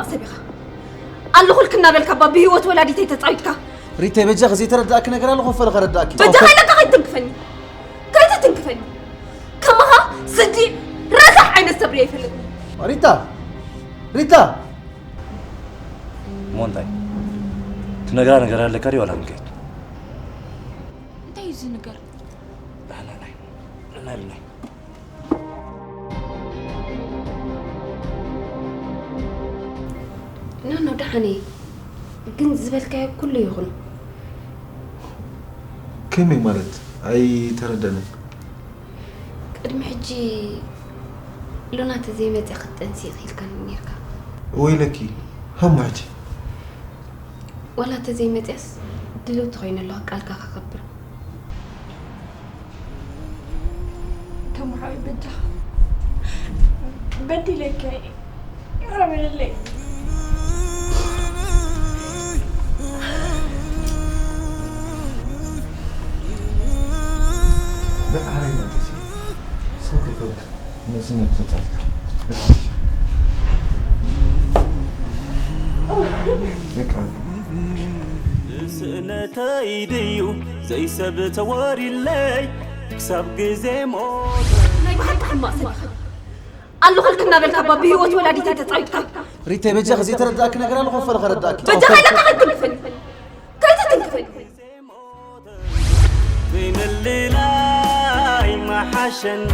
ሰብ ኢኻ። ኣለኹልክ እናበልካ እባ ብህይወት ወላዲተይ ተጻዊትካ። ሪተይ፣ በጃኺ ዘይተረዳእኪ ነገር ኣሎ፣ ኮፍ በሊ ከረዳእኪ። በጃኻ ኢለካ ከይትትንክፈኒ። ከይትትንክፈኒ። ከማኻ ስዲ ረሳሕ ዓይነት ሰብ ሪኣ ኣይፈልጥን። ሪታ! ሪታ! እሞ እንታይ? ትነግራ ነገር ኣለካ ድዩ ዋላ ክንከይድ? እንታይ እዩ ዝንገር? ንሕና ናይ፣ ንሕና ኢልና። ኖ፣ ኖ፣ ደሓን እየ። ግን ዝበልካዮ ኩሉ ይኹን። ከመይ ማለት? ኣይተረዳንን። ቅድሚ ሕጂ ሉና ተዘይመጽያ ክትጠንሲ ኢልካኒ ነይርካ። ወይለኪ፣ ሃሞ ሕጂ። ዋላ ተዘይመጽያስ ድልውቲ ኮይነ ኣለኹ፣ ቃልካ ከኸብር። ተምሓዊ በጃኻ በዲለካ እየ። ይቕረ በለለይ። በቃ፣ ሓራይ መጥሲ። ሰው ከይተውት፣ ነዚ ነብሰ ጻድቃ። በቃ። ስእነተይ ድዩ ዘይሰብ ተወሪለይ ክሳብ ግዜ ሞት። ናይ ብሓቂ ሕማቕ ሰብ ኢኻ። ኣለኹልክ እናበልካ እባ ብህይወት ወላዲተይ ተጻዊትካ። ሪተይ፣ በጃኺ ዘይተረዳእኪ ነገር ኣሎ፣ ኮፍ በሊ ከረዳእኪ። በጃኻ ኢለካ ከይትትንክፈኒ። ከይትትንክፈኒ። ዘይምልላይ መሓሸና፣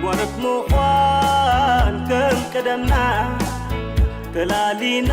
ጓኖት ምዃን ከም ቀደምና ተላሊና።